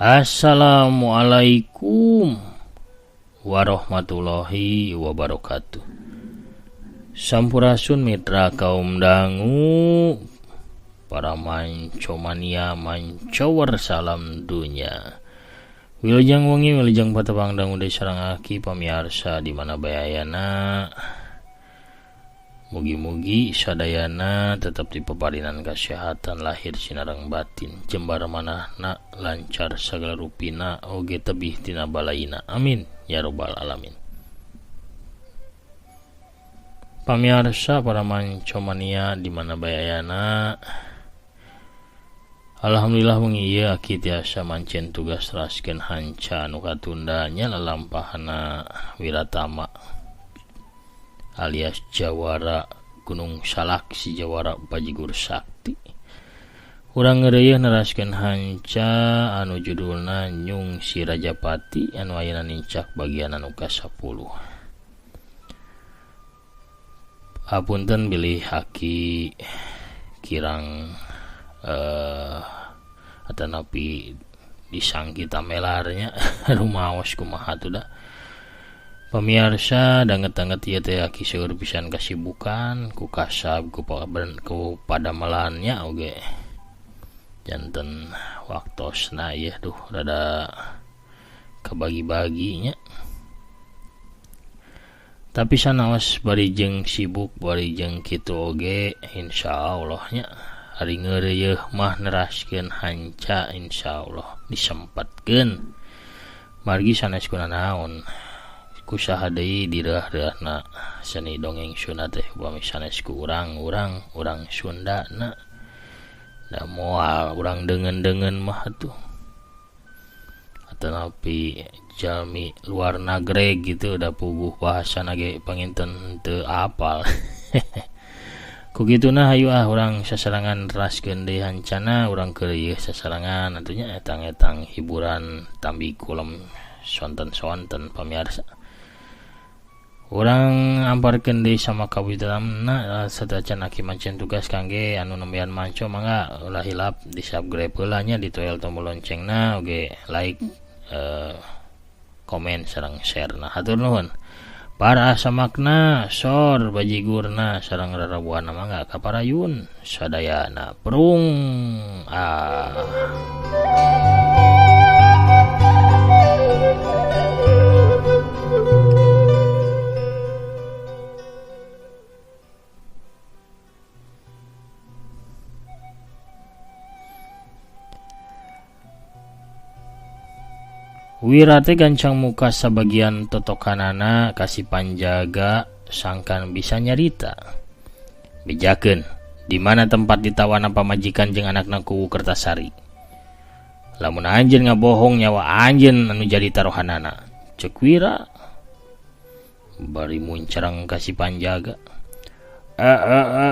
Assalamualaikum warahmatullahi wabarakatuh. Sampurasun mitra kaum dangu, para mancomania mancower salam dunya. Wilujeng wengi wilujeng patepang dangu deui sareng aki pamiarsa di mana bae ayana. Mugi-mugi sadayana tetap dipaparinan kasehatan lahir sinareng batin, jembar manahna lancar sagala rupina oge tebih tina balaina. Amin ya robbal alamin. Pamiarsa para mancomania di mana bae ayana. Alhamdulillah wengi ieu aki tiasa mancen tugas raskeun hanca anu katunda nya lalampahana Wiratama alias Jawara Gunung Salak si Jawara Bajigur Sakti. Urang ngeureuyeun neraskeun hanca anu judulna Nyung Si Rajapati anu ayeuna nincak bagian anu ka-10. Apunten bilih aki kirang atanapi disangki tamelarnya rumaos kumaha tuh da. Pamiarsa danget-danget ieu teh aki seueur pisan kasibukan ku kasab ku padamelannya oge janten waktosna ieu duh rada kabagi-baginya. Tapi sanaos bari jeung sibuk bari jeung kitu oge insyaallah nya ari ngeureuyeun mah neraskeun hanca insyaallah disempatkeun margi sanes kunanaon kusaha deui direuah-reuahna seni dongeng Sunda teh upami sanes ku urang-urang urang Sunda na da moal urang deungeun-deungeun mah atuh atanapi jalmi luar nagreg gitu da puguh bahasana ge panginten teu apal. Ku kituna hayu ah urang sasarangan raskeun deui hancana urang keur ieu sasarangan atunya etang-etang hiburan tambi kulem sonten-sonten pamiarsa. Urang amparkeun deui sama kawitanna satacan aki mancen tugas kangge anu nembean manco mangga ulah hilap di subscribe heula nya ditoel tombol loncengna oge like komen sareng share na. Hatur nuhun. Para samakna sor bajigurna sareng rarabuana mangga kaparayun sadayana prung ah. Wira teh gancang muka sabagian totokanana ka si panjaga sangkan bisa nyarita. Bejakeun di mana tempat ditawana pamajikan jeung anakna ku Kertasari. Lamun anjeun ngabohong nyawa anjeun anu jadi taruhanana. Ceuk Wira bari muncereng ka si panjaga.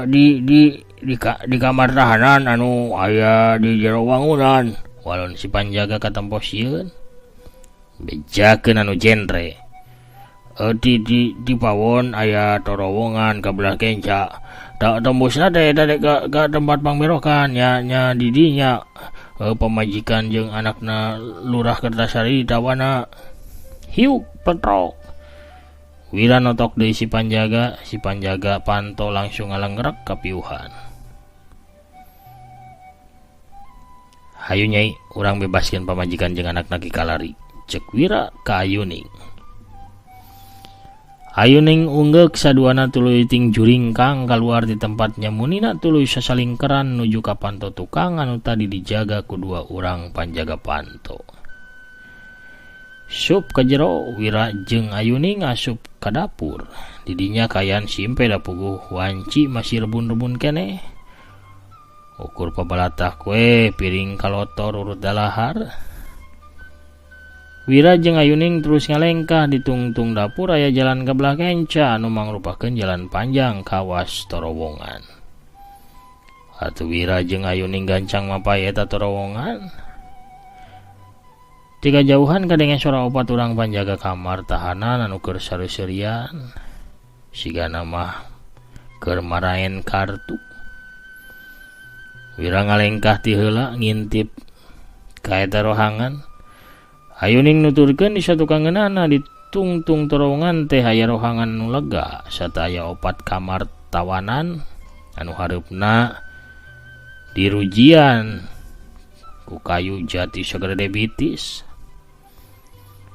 Di kamar tahanan anu aya di jero wangunan. Walon si panjaga katempo sieun. Bejakeun anu genre. Di pawon aya torowongan ka belah kenca. Da tembusna teh ka tempat pangberokan nya nya di dinya pamajikan jeung anakna Lurah Kertasari ditawana. Hiuk petrok. Wira notok deui si panjaga panto langsung ngalenggrek ka piuhan. Hayu nyai, urang bebaskeun pamajikan jeung anakna ki kalari. Cek Wira ka Ayuning. Ayuning unggeuk saduana tuluy ting juringkang kaluar di tempatnya munina tuluy sasalingkeran nuju ka panto tukang anu tadi dijaga ku dua urang panjaga panto. Sup ka jero Wira jeung Ayuning asup ka dapur. Didinya kayan simpe da puguh wanci masih rebun-rebun keneh. Ukur pabalatah kue piring kalotor urut dalahar. Wira jeung Ayuning terus ngalengkah di tungtung dapur aya jalan ka belah kenca anu mangrupakeun jalan panjang kawas torowongan. Atuh Wira jeung Ayuning gancang mapay eta torowongan. Tiga jauhan kadenge sora opat urang panjaga kamar tahanan anu keur sareuseurian. Sigana mah keur maraen kartu. Wira ngalengkah ti heula ngintip ka eta rohangan. Ayuning nuturkeun di satukangeunana di tungtung terowongan teh aya rohangan nu lega sarta aya opat kamar tawanan anu hareupna dirujian ku kayu jati sagede bitis.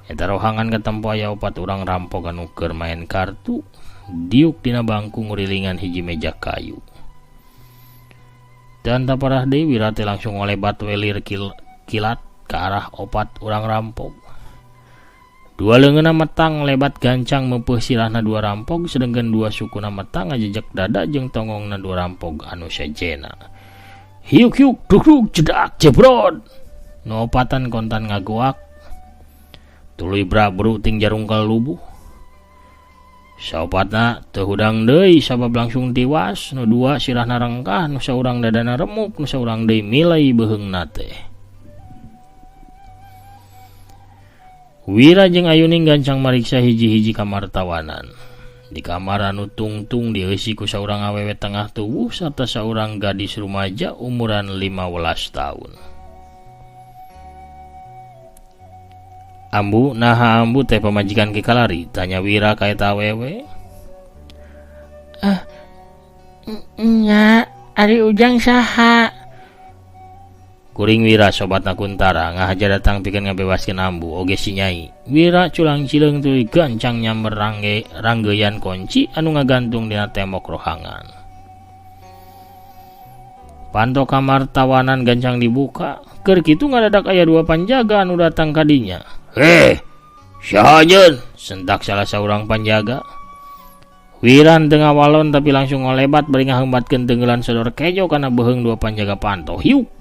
Eta rohangan katempo aya opat urang rampok anu keur main kartu diuk dina bangku ngurilingan hiji meja kayu. Dan taparah deui Wira teh langsung ngolebat welir kilat ke arah opat urang rampok. Dua leungeunna metang lebat gancang meupeuh sirahna dua rampok, sedengkeun dua sukuna metang ngajejek dada jeung tongongna dua rampok anu sejena. Hiuk-hiuk, duk-duk, jedak, jebrot. Nu opatan kontan ngagoak. Tuluy brabru ting jarungkal lubuh. Saopatna teu hudang deui sabab langsung tiwas, nu dua sirahna rengkah, nu saurang dadana remuk, nu saurang deui milai beuheungna teh. Wira jeung Ayuning gancang mariksa hiji-hiji kamar tawanan. Di kamar anu tungtung dieusi ku saurang awewe tengah tubuh sarta saurang gadis rumaja umuran 15 tahun. Ambu, naha ambu teh pamajikan Ki Kalari? Tanya Wira ka eta awewe. Nya, ari Ujang saha? Kuring Wira sobatna Kuntara ngahaja datang pikeun ngabebaskeun ambu oge si Nyai. Wira culang cileung tuluy gancang nyamber ranggeuyan kunci anu ngagantung dina tembok rohangan. Panto kamar tawanan gancang dibuka, keur kitu ngadadak aya dua panjaga anu datang ka dinya. "Heh, saha anjeun?" sentak salah saurang panjaga. Wira teu ngawalon tapi langsung ngolebat bari ngahembatkeun tenggelan sodor kejo kana beuheung dua panjaga panto. Hiuk!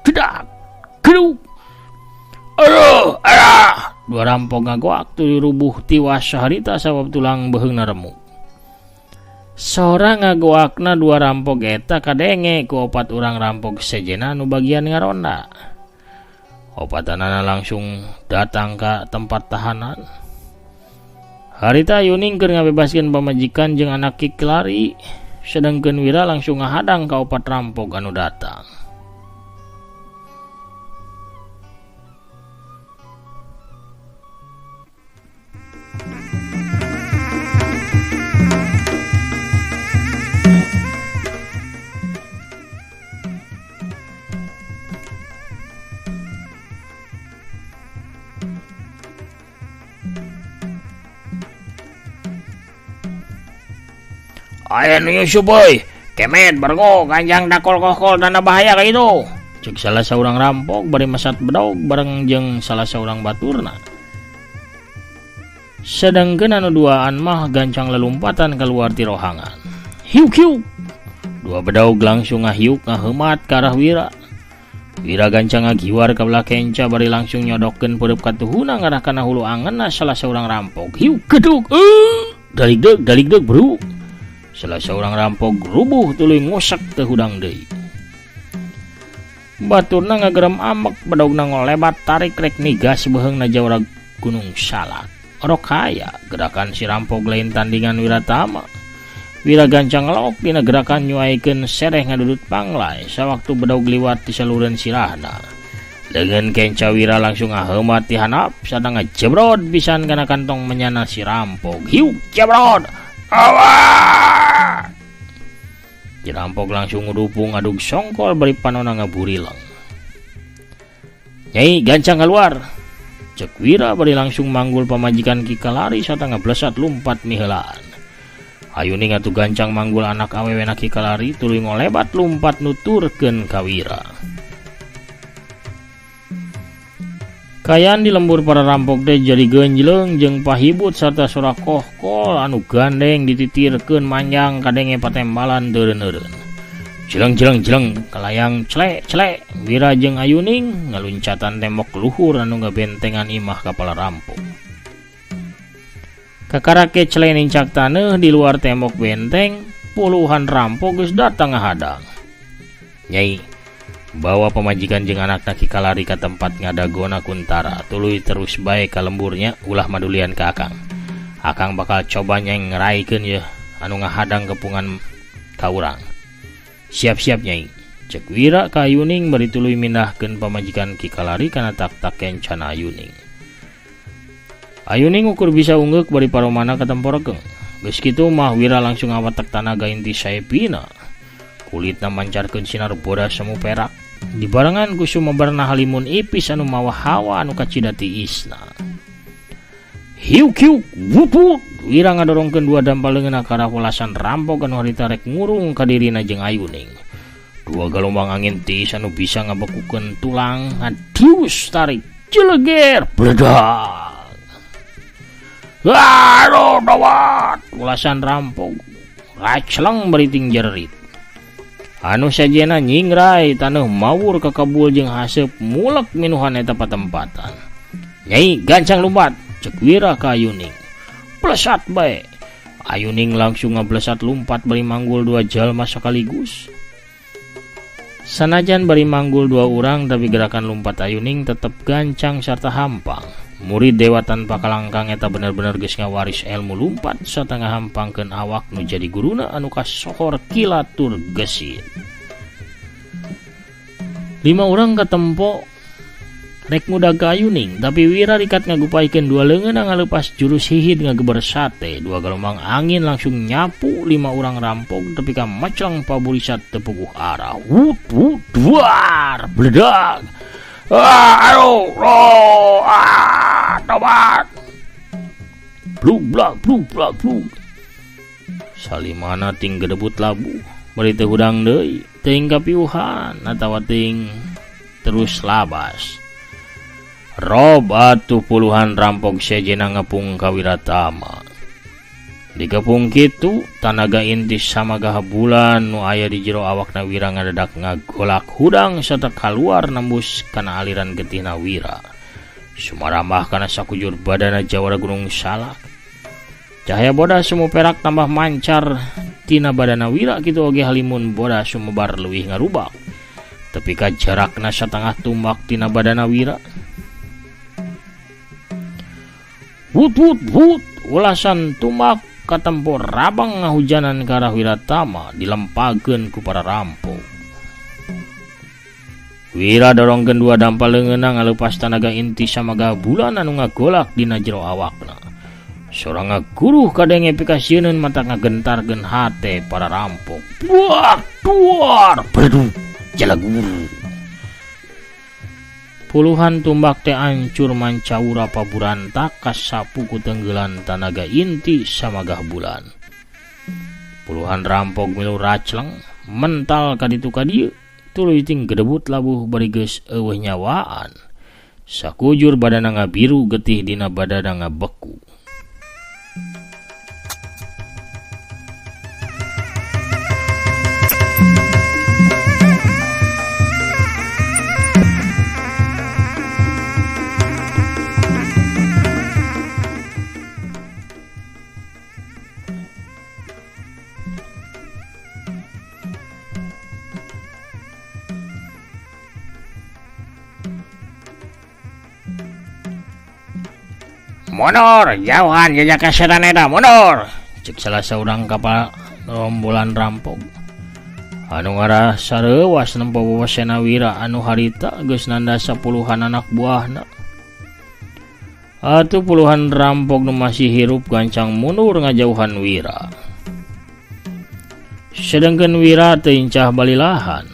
Jedak, geduk, aduh, alah. Dua rampok ngagoak tuluy rubuh tiwas saharita sabab tulang beuheungna remuk. Sora ngagoakna dua rampok eta kadenge ku opat urang rampok sejena nu bagian ngaronda. Opatanana langsung datang ka tempat tahanan. Harita Ayuning keur ngabebaskeun pamajikan jeung anak Ki Kalari, sedengkeun Wira langsung ngahadang ka opat rampok anu datang. Aya nu nyusup euy, kemet bergo ganjang dakol kokol tanda bahaya ka itu. Cek salah saurang rampok bari mesat bedog bareng jeung salah saurang baturna. Sedengkeun anu duaan mah gancang lelumpatan keluar ti rohangan. Hiuk hiuk. Dua bedog langsung ngahiuk ngaheumat ka arah Wira. Wira gancang ngagiwar ka belah kenca bari langsung nyodokkeun peureub katuhuna ngarah kana hulu angeunna salah saurang rampok. Hiuk gedug. Daligdeug daligdeug bru. Salah seorang rampok rubuh tuluy ngosek teu hudang deui. Baturna ngagerem amek bedogna ngolebat tarik rek nigas beuheungna jawara Gunung Salak. Orok haya gerakan si rampok lain tandingan Wiratama. Wira gancang ngelok dina gerakan nyuaikeun sereh ngadudut panglai sawaktu bedog liwat di saluran sirahna. Leungeun kenca Wira langsung ngaheumat ti handap sadang ngajebrod pisan kana kantong menyana si rampok. Hiuk jebrod. Awas! Si rampok langsung ngudupung ngadug songkol bari panona ngaburileng. Nyai gancang keluar. Cek Wira bari langsung manggul pamajikan Ki Kalari sarta ngablesat lumpat miheulaan. Ayuning atuh gancang manggul anak awewena Ki Kalari tuluy ngolebat lumpat nuturkeun ka Wira. Kayan di lembur para rampok teh jadi genjleng jeung pahibut sarta sora kohkol anu gandeng dititirkeun manjang kadenge patembalan deureun-eureun. Jeleng jeleng jeleng kalayang celek celek Wira jeung Ayuning ngaluncatan tembok luhur anu ngabentengan imah kapala rampok. Kakarake celek nincak taneuh di luar tembok benteng, puluhan rampok geus datang ngahadang. Nyai bawa pamajikan jeung anakna Ki Kalari ka tempat ngadagona Kuntara, tuluy terus bae ka lemburnya ulah madulian ka Akang. Akang bakal coba nyeng ngeraikeun yeuh anu ngahadang kepungan ka urang. Siap-siap Nyai. Cek Wira ka Ayuning bari tuluy mindahkeun pamajikan Ki Kalari kana taktak kencana Ayuning. Ayuning ukur bisa unggeuk bari paromana katempo regeng. Geus kitu mah Wira langsung ngawatek tanaga inti saepina. Kulitna mancarkeun sinar bodas semu perak. Dibarengan ku sumebarna halimun ipis anu mawa hawa anu kacida tiisna. Hiuk hiuk wut wut Wira ngadorongkeun dua dampal leungeunna ka arah welasan rampok anu harita rek ngurung ka dirina jeung Ayuning. Dua gelombang angin tiis anu bisa ngabekukeun tulang ngadius tarik jeleger bledak. Aduh dawat ulasan rampok racleng bari ting jerit. Anu sajena nyingrai taneuh mawur kakabul jeung haseup mulek minuhan eta patempatan. Nyai gancang lumpat cek Wira ka Ayuning. Plesat bae. Ayuning langsung ngablesat lumpat bari manggul dua jalma sekaligus. Sanajan bari manggul dua urang tapi gerakan lumpat Ayuning tetep gancang sarta hampang. Murid dewa tanpa kalangkang eta bener-bener geus ngawaris ilmu lumpat sarta ngahampangkeun awak nu jadi guruna anu kasohor kilat tur gesit. 5 urang katempo rek ngudag ka Ayuning tapi Wira rikat ngagupaikeun dua leungeunna ngaleupas jurus hihid ngageber sate. Dua gelombang angin langsung nyapu 5 urang rampok tepi ka maclang paburisat teu puguh arah. Wut wut duar bledag. Ah, aduh, roh, ah, tobat. Blug blak blug blak blug. Salimana ting gedebut labuh, bari teu hudang deui, teuing kapiuhan atawa teuing terus labas. Rob atuh puluhan rampok sejena ngepung ka Wiratama. Digepung kitu tanaga inti samagah bulan nu aya di jero awakna Wira ngadadak ngagolak hudang sarta kaluar nembus kana aliran getihna Wira. Sumarambah kana sakujur badana jawara Gunung Salak. Cahaya bodas semu perak tambah mancar tina badana Wira kitu oge halimun bodas sumebar leuwih ngarubak. Tepi ka jarakna satengah tumbak tina badana Wira. Wut wut wut ulasan tumbak katempo rabang ngahujanan ka arah Wiratama dilempageun ku para rampok. Wira dorongkeun dua dampal leungeunna ngaleupas tanaga inti samaga bulan anu ngagolak dina jero awakna. Sora ngaguruh kadenge pikasieuneun mata ngagentarkeun hate para rampok. Buak duar bredug jalagur. Puluhan tumbak teh ancur mancaura paburantak kasapu ku tenggelan tanaga inti samagah bulan. Puluhan rampok milu racleng mental ka ditu ka dieu tuluy ting gedebut labuh bari geus eueuh nyawaan. Sakujur badana ngabiru getih dina badana ngabeku. Mundur, jauhan jejak setan eta, mundur. Cek salah saurang kapal rombolan rampok. Anu ngarasa reuwas nempo wawasena Wira anu harita geus nanda sapuluhan anak buahna. Atuh puluhan rampok nu masih hirup gancang mundur ngajauhan Wira. Sedengkeun Wira teu incah balilahan.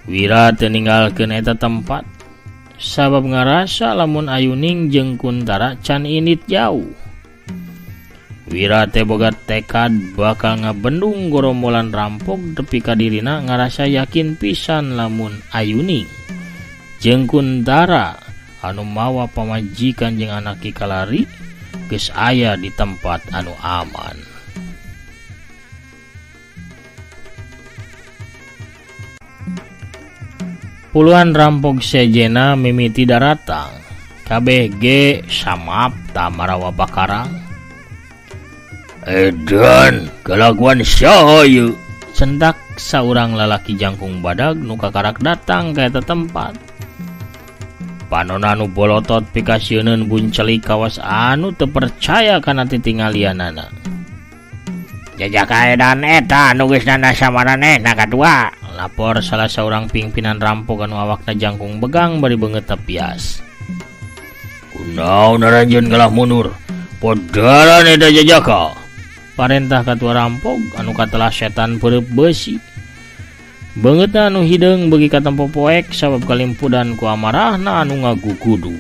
Wira teu ninggalkeun eta tempat. Sabab ngarasa lamun Ayuning jeung Kuntara can indit jauh. Wira teh boga tekad bakal ngabendung gorombolan rampok tepi ka dirina ngarasa yakin pisan lamun Ayuning jeung Kuntara anu mawa pamajikan jeung anak Ki Kalari geus aya di tempat anu aman. Puluhan rampok sejena mimiti daratang. Kabeh ge samapta marawa bakarang. Edan, kelakuan saha ieu? Sentak saurang lalaki jangkung badag nu kakarak datang ka eta tempat. Panona nu bolotot pikasieuneun buncelik kawas anu teu percaya kana titinggalianana. Jajaka edan eta nu geus nanda samaranehna kadua. Lapor salah saurang pingpinan rampok anu awakna jangkung begang bari beungeut tepias. Kunaon aranjeun kalah mundur? Podaran eta jajaka. Parentah katua rampok anu katelah setan peureub beusi. Beungeutna anu hideung beuki katempo poek sabab kalimpudan ku amarahna anu ngagugudu.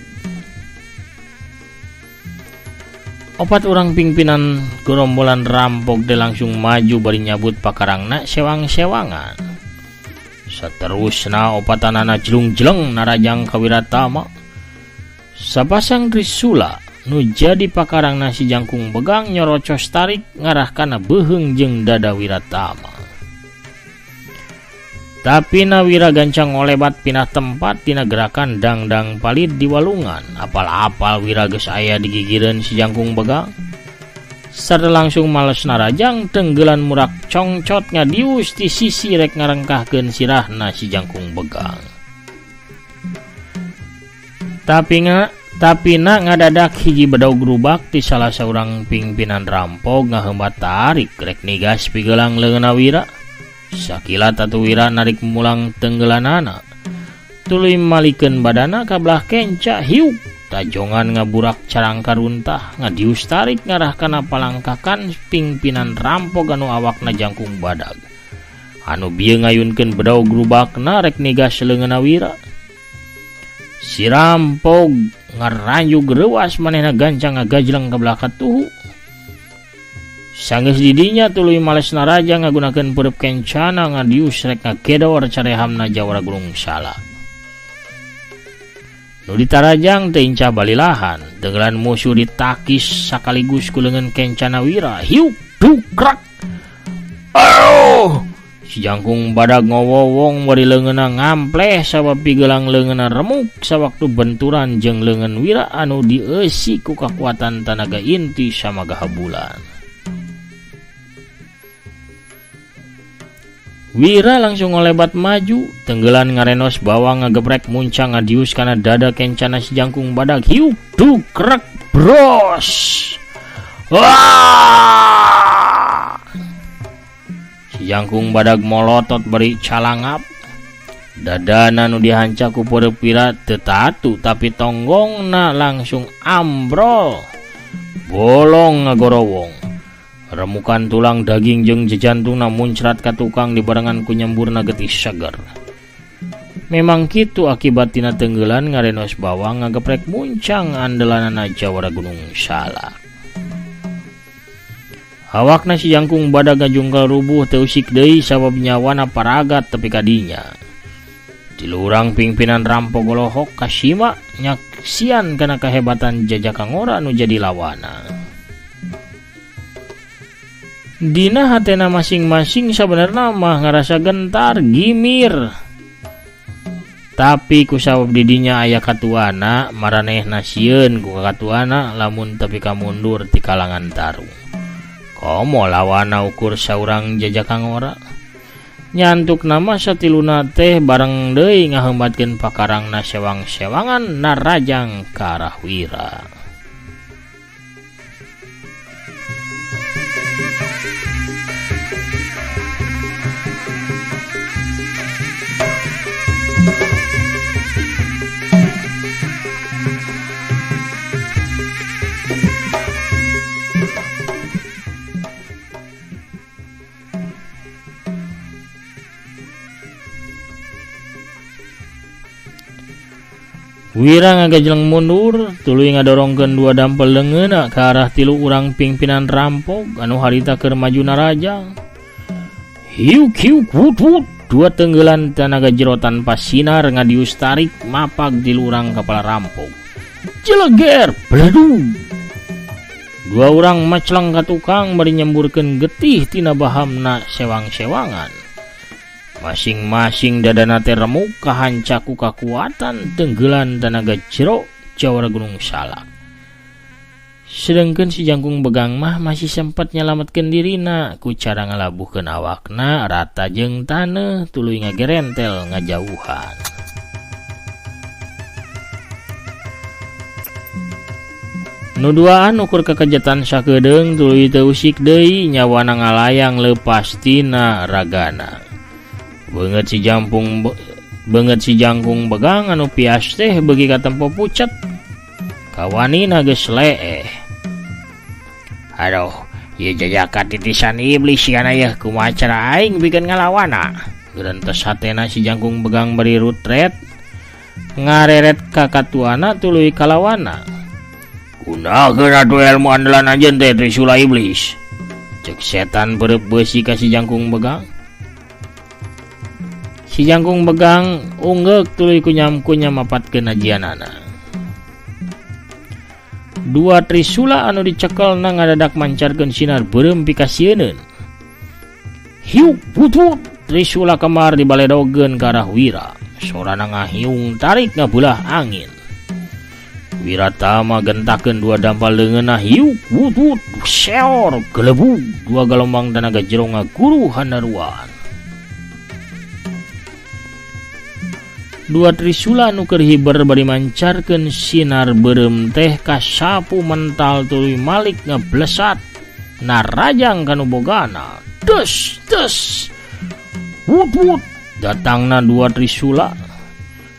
Opat urang pingpinan gerombolan rampok teh langsung maju bari nyabut pakarangna sewang-sewangan. Saterusna opatanana jelung-jeleng narajang ka Wiratama. Sapasang Trisula nu jadi pakarangna si jangkung begang nyorocos tarik ngarah kana beuheung jeung dada Wiratama. Tapi na Wira gancang ngolebat pindah tempat tina gerakan dangdang palid di walungan. Apal-apal Wira geus aya digigireun si jangkung begang. Sarta langsung males narajang tenggelan murak congcot ngadius ti sisi rek ngarengkahkeun sirahna si jangkung begang. Tapi na ngadadak hiji bedog rubak ti salah saurang pingpinan rampok ngaheumbat tarik rek nigas pigelang leungeunna Wira. Sakilat atuh Wira narik mulang tenggelanana. Tuluy malikeun badana ka belah kenca hiuk tajongan ngaburak carangka runtah ngadius tarik ngarah kana palangkakan pingpinan rampok anu awakna jangkung badag. Anu bieu ngayunkeun bedog rubakna rek nigas leungeunna Wira. Si rampok ngaranjug reuas manehna gancang ngagajleng ka belah katuhu. Sanggeus didinya tuluy males naraja ngagunakeun peureub kencana ngadius rek ngagedor carehamna jawara Gunung Salak. Nu ditarajang teu incah balilahan, tenggelan musuh ditakis sakaligus ku leungeun kencana Wira. Hiuk dukrak. Aduh! Si jangkung badag ngowowong bari leungeunna ngampleh sabab pigelang leungeunna remuk sawaktu benturan jeung leungeun Wira anu dieusi ku kakuatan tanaga inti samagaha bulan. Wira langsung ngolebat maju, tenggelan ngarenos bawang ngagebrek muncang ngadius kana dada kencana si jangkung badag. Hiuk dukrek bros. Wah! Si jangkung badag molotot bari calangap. Dadana nu dihanca ku peureub Wira teu tatu tapi tonggongna langsung ambrol. Bolong ngagorowong. Remukan tulang daging jeung jejantungna muncrat ka tukang dibarengan ku nyemburna getih seger. Memang kitu akibat tina tenggelan ngarenos bawang ngageprek muncang andelanana jawara Gunung Salak. Awakna si jangkung badag ngajungkal rubuh teu usik deui sabab nyawana paragat tepi ka dinya. Tilu urang pingpinan rampok golohok kasima nyaksian kana kahebatan jajaka ngora nu jadi lawana. Dina hatena masing-masing sabenerna mah ngarasa gentar gimir. Tapi kusabab didinya aya katuana maranehna sieun ku katuana lamun tepi ka mundur ti kalangan tarung. Komo lawana ukur saurang jajaka ngora. Nyantuk nama satiluna teh bareng deui ngaheumbatkeun pakarangna sewang-sewangan narajang ka arah Wira. Wira ngagajleng mundur, tuluy ngadorongkeun dua dampel leungeunna ka arah tilu urang pingpinan rampok anu harita keur maju narajang. Hiuk hiuk wut wut, dua tenggelan tanaga jero tanpa sinar ngadius tarik mapag tilu urang kepala rampok. Jeleger, beledug. Dua urang macleng ka tukang bari nyemburkeun getih tina bahamna sewang-sewangan. Masing-masing dadana teh remuk kahanca ku kakuatan tenggelan tanaga jero jawara Gunung Salak. Sedengkeun si jangkung begang mah masih sempat nyalametkeun dirina ku cara ngalabuhkeun awakna rata jeung taneuh tuluy ngagerentel ngajauhan. Nu duaan ukur kekejetan sakedeung tuluy teu usik deui nyawana ngalayang leupas tina ragana. Beungeut si jangkung begang anu pias teh beuki katempo pucet. Kawanina geus leeh. Aduh, ieu jajaka titisan iblis sigana yeuh kumaha cara aing pikeun ngalawana. Gerentes hatena si jangkung begang bari rutret ngareret ka katuana tuluy kalawana. Gunakeun atuh ilmu andalan anjeun teh Trisula iblis. Cek setan beureub beusi ka si jangkung begang. Si jangkung begang unggeuk tuluy kunyam-kunyam mapatkeun ajianana. Dua trisula anu dicekelna ngadadak mancarkeun sinar beureum pikasieuneun. Hiuk butut trisula kemar dibaledogeun ka arah Wira. Sorana ngahiung tarik ngabelah angin. Wiratama gentakeun dua dampal leungeunna hiuk butut seor gelebug dua galombang tanaga jero ngaguru hanaruan. Dua trisula nu keur hiber bari mancarkeun sinar beureum teh kasapu mental tuluy malik ngablesat narajang kanu bogana. Des des wut wut datangna dua trisula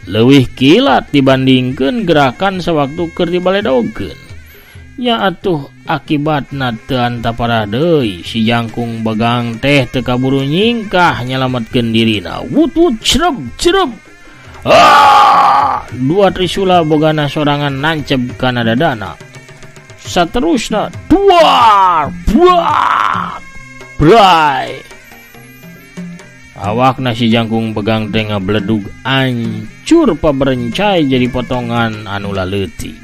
leuwih kilat dibandingkeun gerakan sawaktu keur dibaledogeun. Nya atuh akibatna teu antaparah deui si jangkung begang teh teu kaburu nyingkah nyalametkeun dirina. Wut wut cereb cereb. Ah! Dua trisula bogana sorangan nancep kana dadana. Saterusna duar buak bray. Awakna si jangkung begang teh ngabledug ancur paberencai jadi potongan anu laleutik.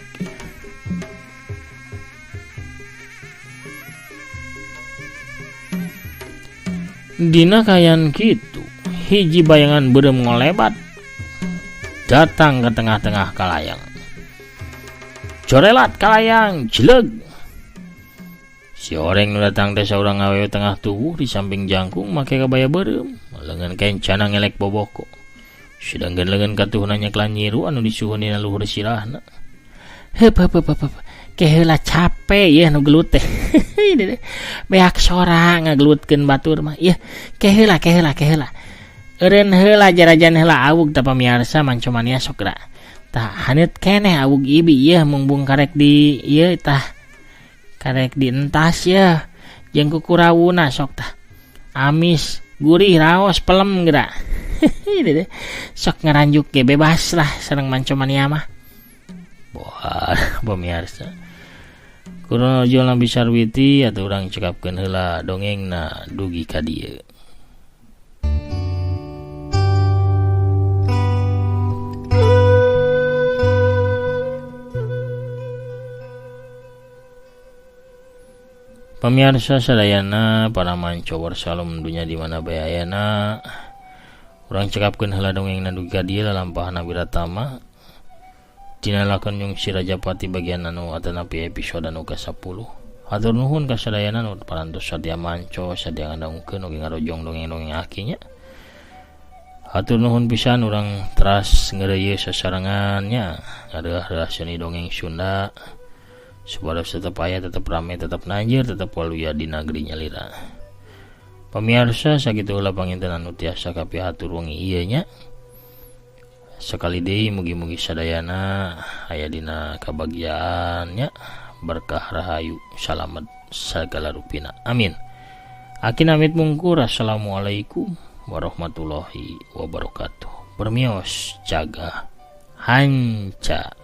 Dina kayan kitu, hiji bayangan beureum ngolebat datang ke tengah-tengah kalayang. Corelat kalayang, jeleg. Si oreng nu datang teh saurang awewe tengah tubuh di samping jangkung make kabaya beureum, leungeun kencana ngelek boboko. Sedangkan leungeun katuhna nyeklan nyiru anu disuhun dina luhur sirahna. Heup heup heup heup. Keheula cape yeuh nu gelut teh. Beak sora ngagelutkeun batur mah. Yeuh, keheula keheula keheula. Eureun heula jarajan heula awug tah pamiarsa mancomania sok geura. Tah haneut keneh awug ibi yeuh mungbung karek di ieu tah. Karek di entas yeuh jeung kukurawuna sok tah. Amis, gurih, raos, pelem geura. Sok ngaranjuk ge bebas lah sareng mancomania mah. Wah, pamiarsa. Kurono Nabi Sarwiti atuh urang cekapkeun heula dongengna dugi ka dieu. Pamiarsa sadayana para manco warsalum dunya di mana bae ayana. Urang cekapkeun heula dongengna dugi ka dieu lalampahna Wiratama. Dina lakon Nyungsi Rajapati bagian anu atanapi episode anu ka-10. Hatur nuhun ka sadayana nu parantos sadia manco sadia ngadangkeun oge ngarojong dongeng-dongeng akinya. Hatur nuhun pisan urang teras ngeureuyeun sasarengannya ngareuah-reuah seni dongeng Sunda. Supados tetep aya, tetep rame, tetep nanjir, tetep waluya di nagri nyalira. Pamiarsa sakitu heula panginten anu tiasa kapihatur wengi ieu nya. Sekali deui mugi-mugi sadayana aya dina kabagjaan nya, berkah rahayu, salamet sagala rupina. Amin. Akin amit mungkur. Assalamualaikum warahmatullahi wabarakatuh. Permios jaga hanca.